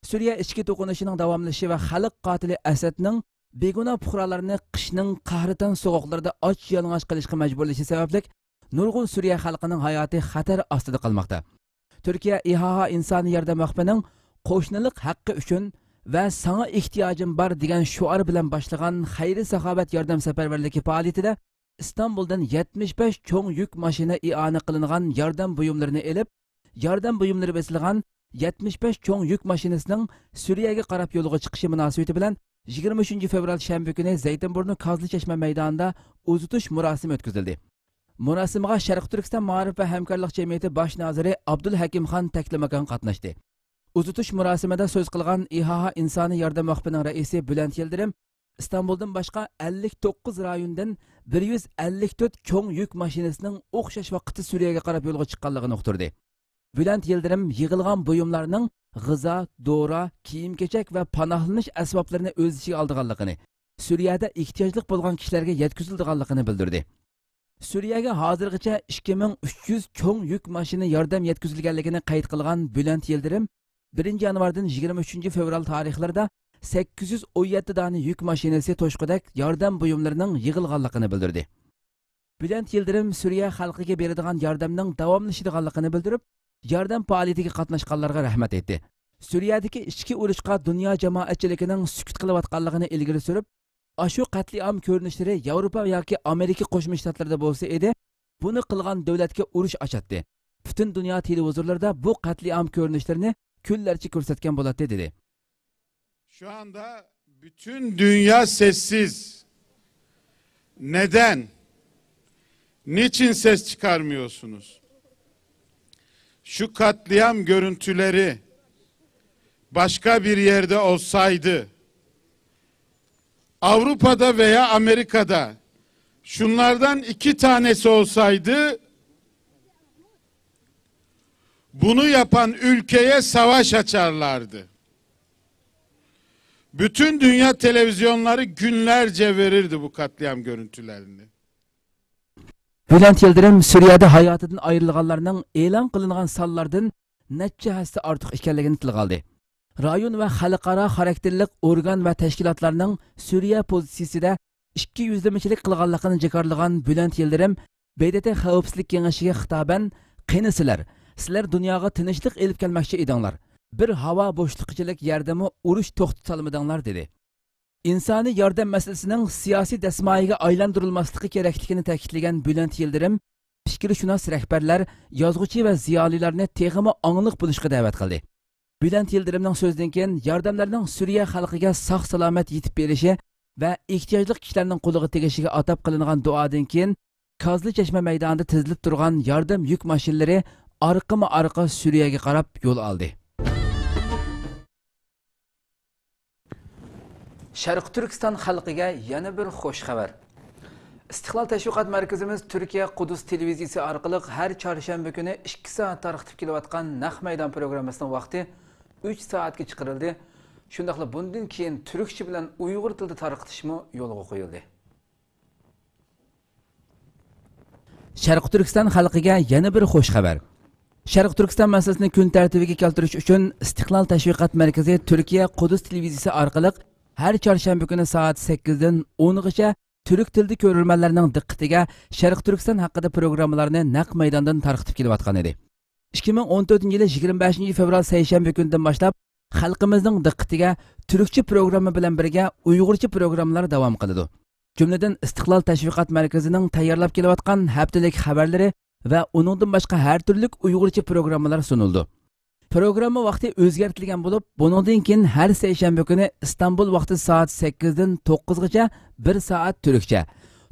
سۈرىيە ئىچكى توقۇنۇشىنىڭ داۋاملىشىشى ۋە خەلق قاتىلى ئەسەدنىڭ بىگۇناھ پۇقرالارنى قىشنىڭ قەھرىتان سوغۇقلىرىدا ئاچ يالىڭاچ قېلىشقا مەجبۇرلىشى سەۋەبلىك، نۇرغۇن سۈرىيە خەلقىنىڭ ھاياتى خەتەر ئاستىدا قالماقتا. تۈركىيە ئىھائا ئىنسانىي ياردەم ۋەقپىنىڭ «قوشنىلىق ھەققى ئۈچۈن» ۋە «ساڭا ئېھتىياجىم بار» دېگەن شوئار بىلەن باشلىغان خەير-ساخاۋەت ياردەم سەپەرۋەرلىكى پائالىيىتىدە ئىستانبۇلدىن يەتمىش بەش چوڭ يۈك ماشىنا ئىئانە قىلىنغان ياردەم بۇيۇملىرىنى ئېلىپ، ياردەم بۇيۇملىرى بېسىلغان يەتمىش بەش چوڭ يۈك ماشىنىسىنىڭ سۈرىيەگە قاراپ يولغا چىقىشى مۇناسىۋىتى بىلەن يىگىرمە ئۈچىنچى فېۋرال شەنبە كۈنى زەيتىنبۇرنى كازلى چەشمە مەيدانىدا ئۇزىتىش مۇراسىمى ئۆتكۈزۈلدى. مۇراسىمغا شەرقىي تۈركىستان مائارىپ ۋە ھەمكارلىق جەمئىيىتى باش نازىرى ئابدۇلھەكىمخان تەكلىماكان قاتناشتى. ئۇزىتىش مۇراسىمىدا سۆز قىلغان ئىھائا ئىنسانىي ياردەم ۋەقپىنىڭ رەئىسى بۈلەنت يىلدىرىم ئىستانبۇلدىن باشقا ئەللىك توققۇز رايوندىن بىر يۈز ئەللىك تۆت چوڭ يۈك ماشىنىسىنىڭ ئوخشاش ۋاقىتتا سۈرىيەگە قاراپ يولغا چىققانلىقىنى ئۇقتۇردى. بۈلەنت يىلدىرىم يىغىلغان بۇيۇملارنىڭ غىزا، دورا، كىيىم-كېچەك ۋە پاناھلىنىش ئەسۋابلىرىنى ئۆز ئىچىگە ئالىدىغانلىقىنى، سۈرىيەدە ئېھتىياجلىق بولغان كىشىلەرگە يەتكۈزۈلىدىغانلىقىنى بىلدۈردى. سۈرىيەگە ھازىرغىچە ئىككى مىڭ ئۈچ يۈز چوڭ يۈك ماشىنا ياردەم يەتكۈزۈلگەنلىكىنى قەيت قىلغان بۈلەنت يىلدىرىم، بىرىنچى يانۋاردىن يىگىرمە ئۈچىنچى فېۋرال تارىخلىرىدا سەككىز يۈز ئون يەتتە دانە يۈك ماشىنىسى توشقۇدەك ياردەم بۇيۇملىرىنىڭ يىغىلغانلىقىنى بىلدۈردى. بۈلەنت يىلدىرىم سۈرىيە خەلقىگە بېرىدىغان ياردەمنىڭ داۋاملىشىدىغانلىقىنى بىلدۈرۈپ، ياردەم پائالىيىتىگە قاتناشقانلارغا رەھمەت ئېيتتى. سۈرىيەدىكى ئىچكى ئۇرۇشقا دۇنيا جامائەتچىلىكىنىڭ سۈكۈت قىلىۋاتقانلىقىنى ئىلگىرى سۈرۈپ، ئاشۇ قەتلىئام كۆرۈنۈشلىرى ياۋروپا ياكى ئامېرىكا قوشما شتاتلىرىدا بولسا ئىدى، بۇنى قىلغان دۆلەتكە ئۇرۇش ئاچاتتى. پۈتۈن دۇنيا تېلېۋىزورلىرىدا بۇ قەتلىئام كۆرۈنۈشلىرىنى كۈنلەرچە كۆرسەتكەن بولاتتى، دېدى. Şu anda bütün dünya sessiz. Neden? Niçin ses çıkarmıyorsunuz? Şu katliam görüntüleri başka bir yerde olsaydı, Avrupa'da veya Amerika'da şunlardan iki tanesi olsaydı, bunu yapan ülkeye savaş açarlardı. Bütün dünya televizyonları günlerce verirdi bu katliam görüntülerini. بۈلەنت يىلدىرىم سۈرىيەدە ھاياتىدىن ئايرىلغانلارنىڭ ئېلان قىلىنغان سانلاردىن نەچچە ھەسسە ئارتۇق ئىكەنلىكىنى تىلغا ئالدى. رايون ۋە خەلقئارا خاراكتېرلىق ئورگان ۋە تەشكىلاتلارنىڭ سۈرىيە پوزىتسىيىسىدە ئىككى يۈزلىمىچىلىك قىلغانلىقىنى جاكارلىغان بۈلەنت يىلدىرىم ب د ت خەۋپسىزلىك كېڭىشىگە خىتابەن، «قېنى سىلەر؟ سىلەر دۇنياغا تىنچلىق ئېلىپ كەلمەكچى ئىدىڭلار. بىر ھاۋا بوشلۇقىچىلىك يەردىمۇ ئۇرۇش توختىتالمىدىڭلار» دېدى. ئىنسانىي ياردەم مەسىلىسىنىڭ سىياسىي دەسمايىگە ئايلاندۇرۇلماسلىقى كېرەكلىكىنى تەكىتلىگەن بۈلەنت يىلدىرىم پىكىرشۇناس رەھبەرلەر، يازغۇچى ۋە زىيالىيلارنى تېخىمۇ ئاڭلىق بولۇشقا دەۋەت قىلدى. بۈلەنت يىلدىرىمنىڭ سۆزىدىن كېيىن ياردەملەرنىڭ سۈرىيە خەلقىگە ساق-سالامەت يېتىپ بېرىشى ۋە ئېھتىياجلىق كىشىلەرنىڭ قولىغا تېگىشىگە ئاتاپ قىلىنغان دۇئادىن كېيىن، كازلى چەشمە مەيدانىدا تىزىلىپ تۇرغان ياردەم يۈك ماشىنىلىرى ئارقىمۇ ئارقا سۈرىيەگە قاراپ يول ئالدى. شەرقىي تۈركىستان خەلقىگە يەنە بىر خوش خەۋەر. ئىستىقلال تەشۋىقات مەركىزىمىز تۈركىيە قۇدۇس تېلېۋىزىيىسى ئارقىلىق ھەر چارشەنبە كۈنى ئىككى سائەت تارقىتىپ كېلىۋاتقان نەق مەيدان پروگراممىسىنىڭ ۋاقتى ئۈچ سائەتكە چىقىرىلدى. شۇنداقلا بۇندىن كېيىن تۈركچە بىلەن ئۇيغۇر تىلىدا تارقىتىشمۇ يولغا قويۇلدى. شەرقىي تۈركىستان خەلقىگە يەنە بىر خوش خەۋەر. شەرقىي تۈركىستان مەسىلىسىنى كۈن تەرتىپىگە كەلتۈرۈش ئۈچۈن ئىستىقلال تەشۋىقات مەركىزى تۈركىيە قۇدۇس تېلېۋىزىيىسى ئارقىلىق ھەر چارشەنبە كۈنى سائەت سەككىزدىن ئونغىچە تۈرك تىلىدا كۆرۈرمەنلەرنىڭ دىققىتىگە شەرقىي تۈركىستان ھەققىدە پروگراممىلارنى نەق مەيداندىن تارقىتىپ كېلىۋاتقان ئىدى. ئىككى مىڭ ئون تۆتىنچى يىلى يىگىرمە بەشىنچى فېۋرال سەيشەنبە كۈنىدىن باشلاپ خەلقىمىزنىڭ دىققىتىگە تۈركچە پروگرامما بىلەن بىرگە ئۇيغۇرچە پروگراممىلار داۋام قىلىدۇ. جۈملىدىن ئىستىقلال تەشۋىقات مەركىزىنىڭ تەييارلاپ كېلىۋاتقان ھەپتىلىك خەۋەرلىرى ۋە ئۇنىڭدىن باشقا ھەر تۈرلۈك ئۇيغۇرچە پروگراممىلار سۇنۇلىدۇ. پروگرامما ۋاقتى ئۆزگەرتىلگەن بولۇپ، بۇنىڭدىن كېيىن ھەر سەيشەنبە كۈنى ئىستانبۇل ۋاقتى سائەت سەككىزدىن توققۇزغىچە بىر سائەت تۈركچە،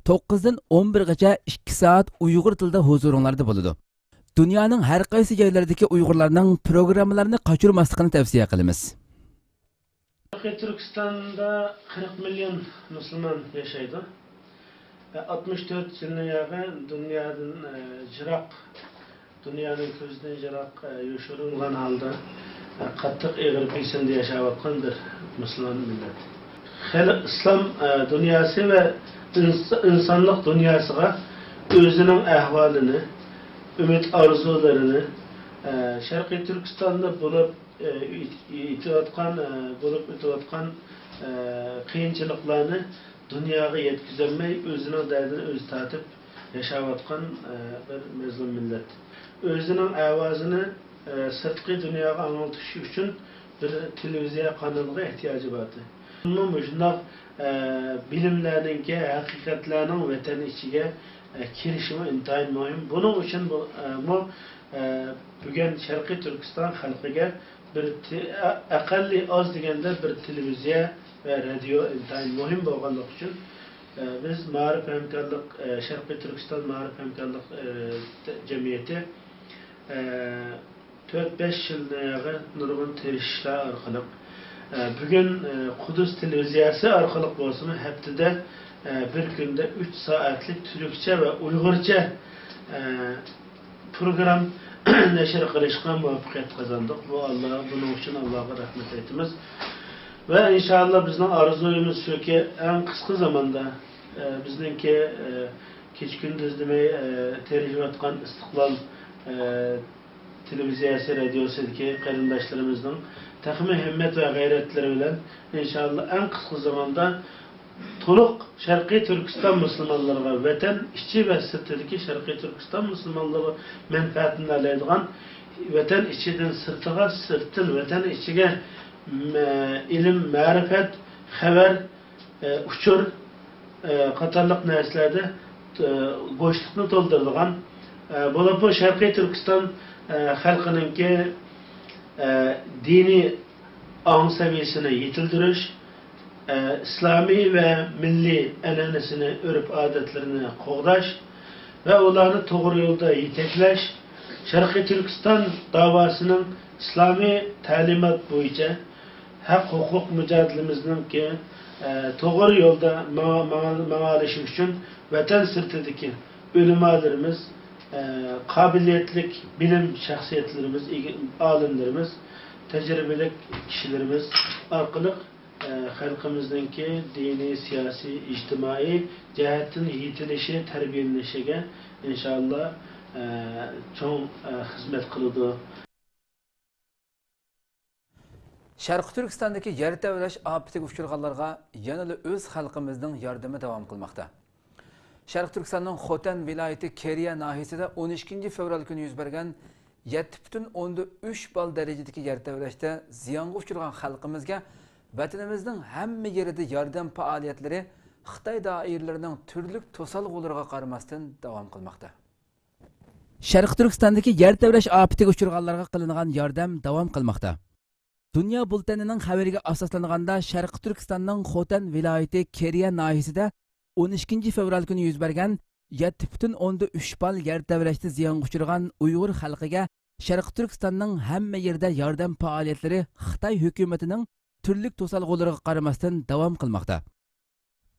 توققۇزدىن ئون بىرغىچە ئىككى سائەت ئۇيغۇر تىلىدا ھۇزۇرۇڭلاردا بولىدۇ. دۇنيانىڭ ھەر قايسى جايلىرىدىكى ئۇيغۇرلارنىڭ پروگراممىلارنى قاچۇرماسلىقىنى تەۋسىيە قىلىمىز. شەرقىي تۈركىستاندا قىرىق مىليون مۇسۇلمان ياشايدۇ. ئاتمىش تۆت مىليونى دۇنيادىن، ئە، يىراق، دۇنيانىڭ كۆزىدىن يىراق، ئە، يوشۇرۇنغان ھالدا، ئە، قاتتىق ئېغىر بېسىمدا ياشاۋاتقان بىر مۇسۇلمان مىللەت. خەلق ئىسلام، ئە، دۇنياسى ۋە ئىنس-، ئىنسانلىق دۇنياسىغا ئۆزىنىڭ ئەھۋالىنى، ئۈمىد ئارزۇلىرىنى، ئە، شەرقىي تۈركىستاندا بولۇپ، ئە، ئېيت-، ئېيتىۋاتقان، ئە، بولۇپ ئۆتۈۋاتقان، ئە، قىيىنچىلىقلارنى دۇنياغا يەتكۈزەلمەي، ئۆزىنىڭ دەردىنى ئۆزى تارتىپ ياشاۋاتقان، ئە، بىر مەزلۇم مىللەت. ئۆزىنىڭ ئاۋازىنى، ئە، سىرتقى دۇنياغا ئاڭلىتىش ئۈچۈن بىر تېلېۋىزىيە قانىلىغا ئېھتىياجى بار ئىدى. مۇشۇنداق، ئە، بىلىملەرنىڭكى، ھەقىقەتلەرنىڭ ۋەتەن ئىچىگە، ئە، كىرىشىمۇ ئىنتايىن مۇھىم. بۇنىڭ ئۈچۈن بۇ، ئە، مۇ-، ئە، بۈگۈن شەرقىي تۈركىستان خەلقىگە بىر تې-، ئە-، ئەقەللىي ئاز دېگەندە بىر تېلېۋىزىيە ۋە رادىيو ئىنتايىن مۇھىم بولغانلىقى ئۈچۈن، ئە، بىز مائارىپ ھەمكارلىق، ئە، شەرقىي تۈركىستان مائارىپ ھەمكارلىق، ئە، جەمئىيىتى، ئە، تۆت-بەش يىلدىن بېرى نۇرغۇن تىرىشىشلار ئارقىلىق، ئە، بۈگۈن، ئە، قۇدۇس تېلېۋىزىيەسى ئارقىلىق بولسىمۇ، ھەپتىدە، ئە، بىر كۈندە ئۈچ سائەتلىك تۈركچە ۋە ئۇيغۇرچە، ئە، پروگرام نەشر قىلىشقا مۇۋەپپەقىيەت قازاندۇق. بۇ ئاللا، بۇنىڭ ئۈچۈن ئاللاغا رەھمەت ئېيتىمىز. ۋە ئىنشائاللا بىزنىڭ ئارزۇيىمىز شۇكى، ئەڭ قىسقا زاماندا، ئە، بىزنىڭكى، ئە، كېچە-كۈندۈز دېمەي، ئە، تىرىشىۋاتقان ئىستىقلال، ئە، تېلېۋىزىيەسى، رادىيوسىدىكى قېرىنداشلىرىمىزنىڭ تېخىمۇ ھىممەت ۋە غەيرەتلىرى بىلەن، ئىنشائاللا، ئەڭ قىسقا زاماندا تولۇق شەرقىي تۈركىستان مۇسۇلمانلىرىغا، ۋەتەن ئىچى ۋە سىرتىدىكى شەرقىي تۈركىستان مۇسۇلمانلىرىغا مەنپەئەتىنى ئالايدىغان، ۋەتەن ئىچىدىن سىرتىغا، سىرتتىن ۋەتەن ئىچىگە، مە-، ئىلىم، مەرىپەت، خەۋەر، ئە، ئۇچۇر، ئە، قاتارلىق نەرسىلەردە، ئە، بوشلۇقنى تولدۇرىدىغان، ئە، بولۇپمۇ شەرقىي تۈركىستان، ئە، خەلقىنىڭكى، ئە، دىنىي ئاڭ سەۋىيەسىنى يېتىلدۈرۈش، ئە، ئىسلامىي ۋە مىللىي ئەنئەنىسىنى، ئۆرپ-ئادەتلىرىنى قوغداش ۋە ئۇلارنى توغرا يولدا يېتەكلەش، شەرقىي تۈركىستان داۋاسىنىڭ ئىسلامىي تەلىمات بويىچە ھەق-ھوقۇق مۇجادىلىمىزنىڭكى، ئە، توغرا يولدا ماڭا-، ماڭا-، ماڭالىشى ئۈچۈن ۋەتەن سىرتىدىكى ئۆلىمالىرىمىز، ئە، قابىلىيەتلىك بىلىم شەخسىيەتلىرىمىز، ئىگە-، ئالىملىرىمىز، تەجرىبىلىك كىشىلىرىمىز ئارقىلىق، ئە، خەلقىمىزنىڭكى دىنىي، سىياسىي، ئىجتىمائىي جەھەتتىن يېتىلىشى، تەربىيەلىنىشىگە ئىنشائاللا، ئە، چوڭ، ئە، خىزمەت قىلىدۇ. شەرقىي تۈركىستاندىكى يەر تەۋرەش ئاپىتىگە ئۇچرىغانلارغا يەنىلا ئۆز خەلقىمىزنىڭ ياردىمى داۋام قىلماقتا. شەرقىي تۈركىستاننىڭ خوتەن ۋىلايىتى كېرىيە ناھىيەسىدە ئون ئىككىنچى فېۋرال كۈنى يۈز بەرگەن يەتتە پۈتۈن ئوندىن ئۈچ بال دەرىجىدىكى يەر تەۋرەشتە زىيانغا ئۇچرىغان خەلقىمىزگە ۋەتىنىمىزنىڭ ھەممە يېرىدە ياردەم پائالىيەتلىرى خىتاي دائىرىلىرىنىڭ تۈرلۈك توسالغۇلىرىغا قارىماستىن داۋام قىلماقتا. شەرقىي تۈركىستاندىكى يەر تەۋرەش ئاپىتىگە ئۇچرىغانلارغا قىلىنغان ياردەم داۋام قىلماقتا. دۇنيا بۇلتەنىنىڭ خەۋىرىگە ئاساسلانغاندا، شەرقىي تۈركىستاننىڭ خوتەن ۋىلايىتى كېرىيە ناھىيەسىدە ئون ئىككىنچى فېۋرال كۈنى يۈز بەرگەن يەتتە پۈتۈن ئوندىن ئۈچ بال يەر تەۋرەشتە زىيانغا ئۇچرىغان ئۇيغۇر خەلقىگە شەرقىي تۈركىستاننىڭ ھەممە يېرىدە ياردەم پائالىيەتلىرى خىتاي ھۆكۈمىتىنىڭ تۈرلۈك توسالغۇلىرىغا قارىماستىن داۋام قىلماقتا.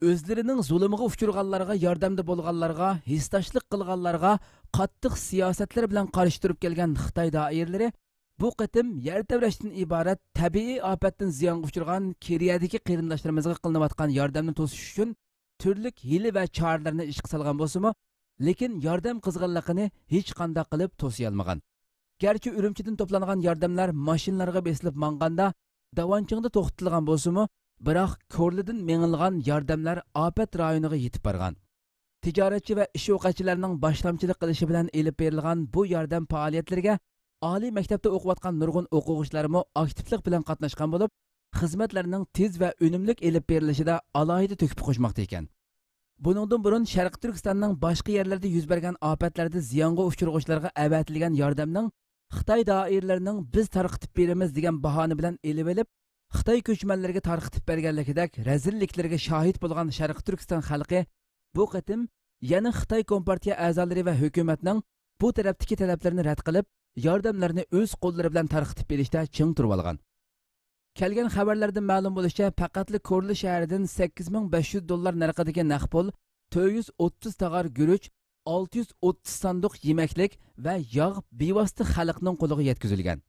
ئۆزلىرىنىڭ زۇلۇمىغا ئۇچرىغانلارغا ياردەمدە بولغانلارغا، ھېسداشلىق قىلغانلارغا قاتتىق سىياسەتلىرى بىلەن قارشى تۇرۇپ كەلگەن خىتاي دائىرىلىرى بۇ قېتىم يەر تەۋرەشتىن ئىبارەت تەبىئىي ئاپەتتىن زىيانغا ئۇچرىغان كېرىيەدىكى قېرىنداشلىرىمىزغا قىلىنىۋاتقان ياردەمنى توسۇش ئۈچۈن تۈرلۈك ھىيلە ۋە چارىلەرنى ئىشقا سالغان بولسىمۇ، لېكىن ياردەم قىزغىنلىقىنى ھېچقانداق قىلىپ توسىيالمىغان. گەرچە ئۈرۈمچىدىن توپلانغان ياردەملەر ماشىنىلارغا بېسىلىپ ماڭغاندا داۋانچىڭدا توختىتىلغان بولسىمۇ، بىراق كورلىدىن مېڭىلغان ياردەملەر ئاپەت رايونىغا يېتىپ بارغان. تىجارەتچى ۋە ئىش ئوقەتچىلەرنىڭ باشلامچىلىق قىلىشى بىلەن ئېلىپ بېرىلغان بۇ ياردەم پائالىيەتلىرىگە ئالىي مەكتەپتە ئوقۇۋاتقان نۇرغۇن ئوقۇغۇچىلارمۇ ئاكتىپلىق بىلەن قاتناشقان بولۇپ، خىزمەتلەرنىڭ تېز ۋە ئۈنۈملۈك ئېلىپ بېرىلىشىدا ئالاھىدە تۆھپە قوشماقتا ئىكەن. بۇنىڭدىن بۇرۇن شەرقىي تۈركىستاننىڭ باشقا يەرلىرىدە يۈز بەرگەن ئاپەتلەردە زىيانغا ئۇچرىغۇچىلارغا ئەۋەتىلگەن ياردەمنىڭ خىتاي دائىرىلىرىنىڭ بىز تارقىتىپ بېرىمىز دېگەن باھانە بىلەن ئېلىۋېلىپ، خىتاي كۆچمەنلىرىگە تارقىتىپ بەرگەنلىكىدەك رەزىللىكلىرىگە شاھىت بولغان شەرقىي تۈركىستان خەلقى بۇ قېتىم يەنە خىتاي كومپارتىيە ئەزالىرى ۋە ھۆكۈمەتنىڭ بۇ تەرەپتىكى تەلەپلىرىنى رەت قىلىپ، ياردەملەرنى ئۆز قوللىرى بىلەن تارقىتىپ بېرىشتە چىڭ تۇرۇۋالغان. كەلگەن خەۋەرلەردىن مەلۇم بولۇشىچە، پەقەتلا كورلا شەھىرىدىن سەككىز مىڭ بەش يۈز دوللار نەرخىدىكى نەق پۇل، تۆت يۈز ئوتتۇز تاغار گۈرۈچ، ئالتە يۈز ئوتتۇز ساندۇق يېمەكلىك ۋە ياغ بىۋاسىتە خەلقنىڭ قولىغا يەتكۈزۈلگەن.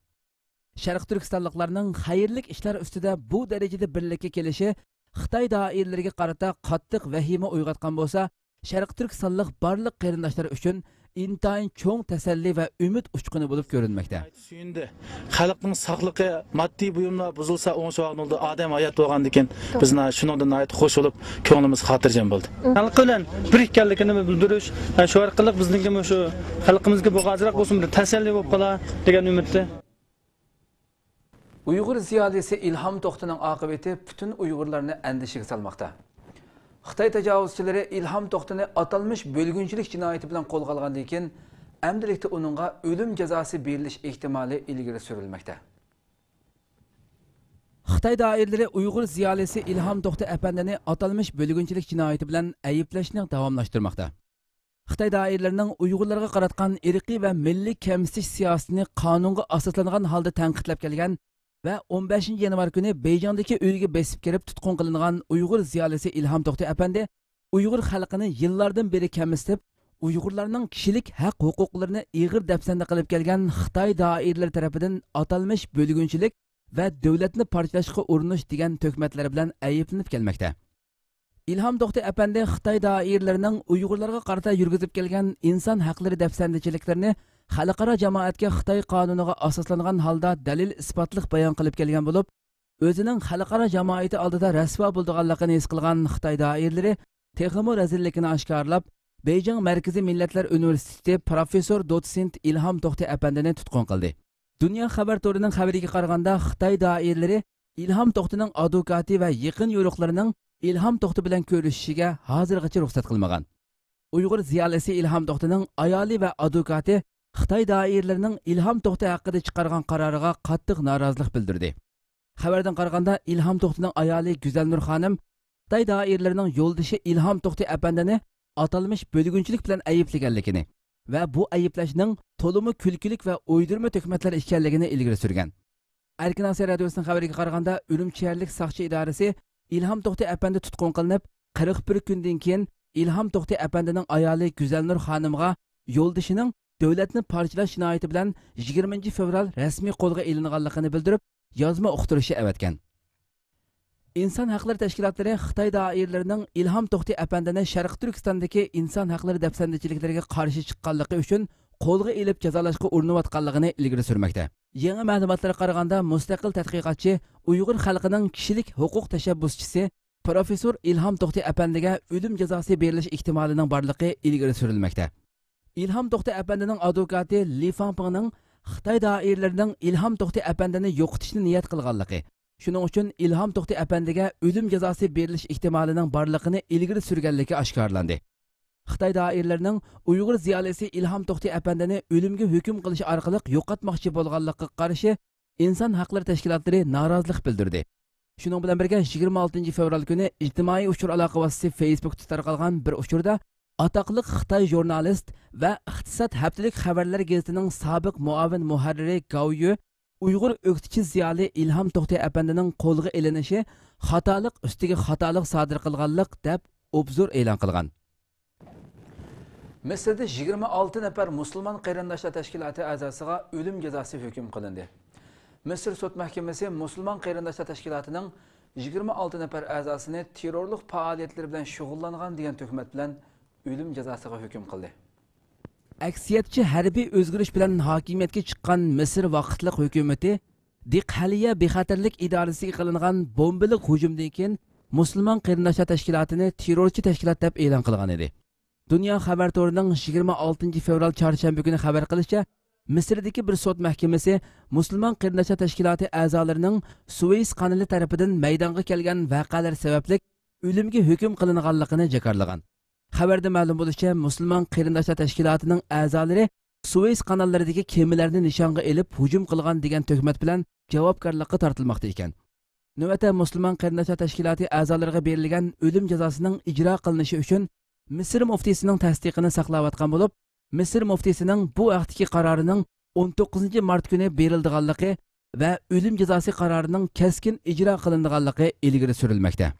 شەرقىي تۈركىستانلىقلارنىڭ خەيرلىك ئىشلار ئۈستىدە بۇ دەرىجىدە بىرلىككە كېلىشى خىتاي دائىرىلىرىگە قارىتا قاتتىق ۋەھىمە ئويغاتقان بولسا، شەرقىي تۈركىستانلىق بارلىق قېرىنداشلار ئۈچۈن ئىنتايىن چوڭ تەسەللى ۋە ئۈمىد ئۇچقۇنى بولۇپ كۆرۈنمەكتە. سۆيۈندى. خەلقنىڭ ساقلىقى، ماددىي بۇيۇملار بۇزۇلسا ئوڭشىۋالغىنى بولىدۇ، ئادەم ھايات بولغاندىكىن بىز ناھايىتى شۇنىڭدىن ناھايىتى خۇش بولۇپ، كۆڭلىمىز خاتىرجەم بولدى. خەلق بىلەن بىر ئىكەنلىكىنى بىلدۈرۈش، شۇ ئارقىلىق بىزنىڭكى مۇشۇ خەلقىمىزگە بۇ ئازراق بولسىمۇ بىر تەسەللى بولۇپ قالار دېگەن ئۈمىدتە. ئۇيغۇر زىيالىيسى ئىلھام توختىنىڭ ئاقىۋىتى پۈتۈن ئۇيغۇرلارنى ئەندىشىگە سالماقتا. خىتاي تاجاۋۇزچىلىرى ئىلھام توختىنى ئاتالمىش بۆلگۈنچىلىك جىنايىتى بىلەن قولغا ئالغاندىن كېيىن، ئەمدىلىكتە ئۇنىڭغا ئۆلۈم جازاسى بېرىلىش ئېھتىمالى ئىلگىرى سۈرۈلمەكتە. خىتاي دائىرىلىرى ئۇيغۇر زىيالىيسى ئىلھام توختى ئەپەندىنى ئاتالمىش بۆلگۈنچىلىك جىنايىتى بىلەن ئەيىبلەشنى داۋاملاشتۇرماقتا. خىتاي دائىرىلىرىنىڭ ئۇيغۇرلارغا قاراتقان ئىرقىي ۋە مىللىي كەمسىتىش سىياسىتىنى قانۇنغا ئاساسلانغان ھالدا تەنقىدلەپ كەلگەن ۋە ئون بەشىنچى يانۋار كۈنى بېيجىڭدىكى ئۆيىگە بېسىپ كىرىپ تۇتقۇن قىلىنغان ئۇيغۇر زىيالىيسى ئىلھام توختى ئەپەندى ئۇيغۇر خەلقىنى يىللاردىن بېرى كەمسىتىپ، ئۇيغۇرلارنىڭ كىشىلىك ھەق ھوقۇقلىرىنى ئېغىر دەپسەندە قىلىپ كەلگەن خىتاي دائىرىلىرى تەرىپىدىن ئاتالمىش بۆلگۈنچىلىك ۋە دۆلەتنى پارچىلاشقا ئۇرۇنۇش دېگەن تۆھمەتلەر بىلەن ئەيىبلىنىپ كەلمەكتە. ئىلھام توختى ئەپەندى خىتاي دائىرىلىرىنىڭ ئۇيغۇرلارغا قارىتا يۈرگۈزۈپ كەلگەن ئىنسان ھەقلىرى دەپسەندىچىلىكلىرىنى خەلقئارا جامائەتكە خىتاي قانۇنىغا ئاساسلانغان ھالدا دەلىل-ئىسپاتلىق بايان قىلىپ كەلگەن بولۇپ، ئۆزىنىڭ خەلقئارا جامائىتى ئالدىدا رەسۋا بولىدىغانلىقىنى ھېس قىلغان خىتاي دائىرىلىرى تېخىمۇ رەزىللىكىنى ئاشكارىلاپ، بېيجىڭ مەركىزىي مىللەتلەر ئۇنىۋېرسىتېتى پروفېسسور دوتسېنت ئىلھام توختى ئەپەندىنى تۇتقۇن قىلدى. دۇنيا خەۋەر تورىنىڭ خەۋىرىگە قارىغاندا، خىتاي دائىرىلىرى ئىلھام توختىنىڭ ئادۋوكاتى ۋە يېقىن يورۇقلىرىنىڭ ئىلھام توختى بىلەن كۆرۈشۈشىگە ھازىرغىچە رۇخسەت قىلمىغان. ئۇيغۇر زىيالىيسى ئىلھام توختىنىڭ ئايالى ۋە ئادۋوكاتى خىتاي دائىرىلىرىنىڭ ئىلھام توختى ھەققىدە چىقارغان قارارىغا قاتتىق نارازىلىق بىلدۈردى. خەۋەردىن قارىغاندا، ئىلھام توختىنىڭ ئايالى گۈزەلنۇر خانىم خىتاي دائىرىلىرىنىڭ يولدىشى ئىلھام توختى ئەپەندىنى ئاتالمىش بۆلگۈنچىلىك بىلەن ئەيىبلىگەنلىكىنى ۋە بۇ ئەيىبلەشنىڭ تولىمۇ كۈلكىلىك ۋە ئويدۇرما تۆھمەتلەر ئىكەنلىكىنى ئىلگىرى سۈرگەن. ئەركىن ئاسىيا رادىيوسىنىڭ خەۋىرىگە قارىغاندا، ئۈرۈمچى شەھەرلىك ساقچى ئىدارىسى ئىلھام توختى ئەپەندى تۇتقۇن قىلىنىپ، قىرىق بىر كۈندىن كېيىن ئىلھام توختى ئەپەندىنىڭ ئايالى گۈزەلنۇر خانىمغا يولدىشىنىڭ دۆلەتنى پارچىلاش جىنايىتى بىلەن يىگىرمىنچى فېۋرال رەسمىي قولغا ئېلىنغانلىقىنى بىلدۈرۈپ، يازما ئۇقتۇرۇشى ئەۋەتكەن. ئىنسان ھەقلىرى تەشكىلاتلىرى خىتاي دائىرىلىرىنىڭ ئىلھام توختى ئەپەندىنى شەرقىي تۈركىستاندىكى ئىنسان ھەقلىرى دەپسەندىچىلىكلىرىگە قارشى چىققانلىقى ئۈچۈن قولغا ئېلىپ جازالاشقا ئۇرۇنۇۋاتقانلىقىنى ئىلگىرى سۈرمەكتە. يېڭى مەلۇماتلارغا قارىغاندا، مۇستەقىل تەتقىقاتچى، ئۇيغۇر خەلقىنىڭ كىشىلىك ھوقۇق تەشەببۇسچىسى پروفېسسور ئىلھام توختى ئەپەندىگە ئۆلۈم جازاسى بېرىلىش ئېھتىمالىنىڭ بارلىقى ئىلگىرى سۈرۈلمەكتە. ئىلھام توختى ئەپەندىنىڭ ئادۋوكاتى لى فاڭپىڭنىڭ خىتاي دائىرىلىرىنىڭ ئىلھام توختى ئەپەندىنى يوقىتىشنى نىيەت قىلغانلىقى، شۇنىڭ ئۈچۈن ئىلھام توختى ئەپەندىگە ئۆلۈم جازاسى بېرىلىش ئېھتىمالىنىڭ بارلىقىنى ئىلگىرى سۈرگەنلىكى ئاشكارىلاندى. خىتاي دائىرىلىرىنىڭ ئۇيغۇر زىيالىيسى ئىلھام توختى ئەپەندىنى ئۆلۈمگە ھۆكۈم قىلىش ئارقىلىق يوقاتماقچى بولغانلىقىغا قارشى ئىنسان ھەقلىرى تەشكىلاتلىرى نارازىلىق بىلدۈردى. شۇنىڭ بىلەن بىرگە، يىگىرمە ئالتىنچى فېۋرال كۈنى ئىجتىمائىي ئۇچۇر ئالاقە ۋاسىتىسى فېيسبۇكتا تارقالغان بىر ئۇچۇردا ئاتاقلىق خىتاي ژۇرنالىست ۋە ئىقتىساد ھەپتىلىك خەۋەرلەر گېزىتىنىڭ سابىق مۇئاۋىن مۇھەررىرى گاۋ يۈ ئۇيغۇر ئۆكتىچى زىيالىي ئىلھام توختى ئەپەندىنىڭ قولغا ئېلىنىشى خاتالىق ئۈستىگە خاتالىق سادىر قىلغانلىق دەپ ئوبزور ئېلان قىلغان. مىسىردا يىگىرمە ئالتە نەپەر مۇسۇلمان قېرىنداشلار تەشكىلاتى ئەزاسىغا ئۆلۈم جازاسى ھۆكۈم قىلىندى. مىسىر سوت مەھكىمىسى مۇسۇلمان قېرىنداشلار تەشكىلاتىنىڭ يىگىرمە ئالتە نەپەر ئەزاسىنى تېررورلۇق پائالىيەتلىرى بىلەن شۇغۇللانغان دېگەن تۆھمەت بىلەن ئۆلۈم جازاسىغا ھۆكۈم قىلدى. ئەكسىيەتچى ھەربىي ئۆزگىرىش بىلەن ھاكىمىيەتكە چىققان مىسىر ۋاقىتلىق ھۆكۈمىتى دىقھەلىيە بىخەتەرلىك ئىدارىسىگە قىلىنغان بومبىلىق ھۇجۇمدىن كېيىن مۇسۇلمان قېرىنداشلار تەشكىلاتىنى تېررورچى تەشكىلات دەپ ئېلان قىلغان ئىدى. دۇنيا خەۋەر تورىنىڭ يىگىرمە ئالتىنچى فېۋرال چارشەنبە كۈنى خەۋەر قىلىشىچە، مىسىردىكى بىر سوت مەھكىمىسى مۇسۇلمان قېرىنداشلار تەشكىلاتى ئەزالىرىنىڭ سۇۋېيس قانىلى تەرىپىدىن مەيدانغا كەلگەن ۋەقەلەر سەۋەبلىك ئۆلۈمگە ھۆكۈم قىلىنغانلىقىنى جاكارلىغان. خەۋەردە مەلۇم بولۇشىچە، مۇسۇلمان قېرىنداشلار تەشكىلاتىنىڭ ئەزالىرى سۇۋېيس قاناللىرىدىكى كېمىلەرنى نىشانغا ئېلىپ ھۇجۇم قىلغان دېگەن تۆھمەت بىلەن جاۋابكارلىققا تارتىلماقتا ئىكەن. نۆۋەتتە مۇسۇلمان قېرىنداشلار تەشكىلاتى ئەزالىرىغا بېرىلگەن ئۆلۈم جازاسىنىڭ ئىجرا قىلىنىشى ئۈچۈن مىسىر مۇفتىسىنىڭ تەستىقىنى ساقلاۋاتقان بولۇپ، مىسىر مۇفتىسىنىڭ بۇ ھەقتىكى قارارىنىڭ ئون توققۇزىنچى مارت كۈنى بېرىلىدىغانلىقى ۋە ئۆلۈم جازاسى قارارىنىڭ كەسكىن ئىجرا قىلىنىدىغانلىقى ئىلگىرى سۈرۈلمەكتە.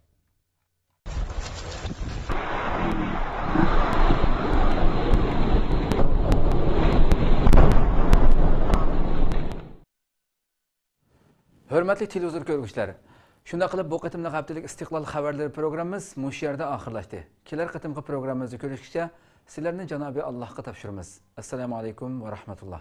ھۆرمەتلىك تېلېۋىزور كۆرگۈچىلەر، شۇنداق قىلىپ، بۇ قېتىملىق ھەپتىلىك ئىستىقلال خەۋەرلىرى پروگراممىمىز مۇشۇ يەردە ئاخىرلاشتى. كېلەر قېتىمقى پروگراممىمىزدا كۆرۈشكىچە، سىلەرنى جانابى ئاللاھقا تاپشۇرىمىز. ئەسسالامۇ ئەلەيكۇم ۋە رەھمەتۇللا.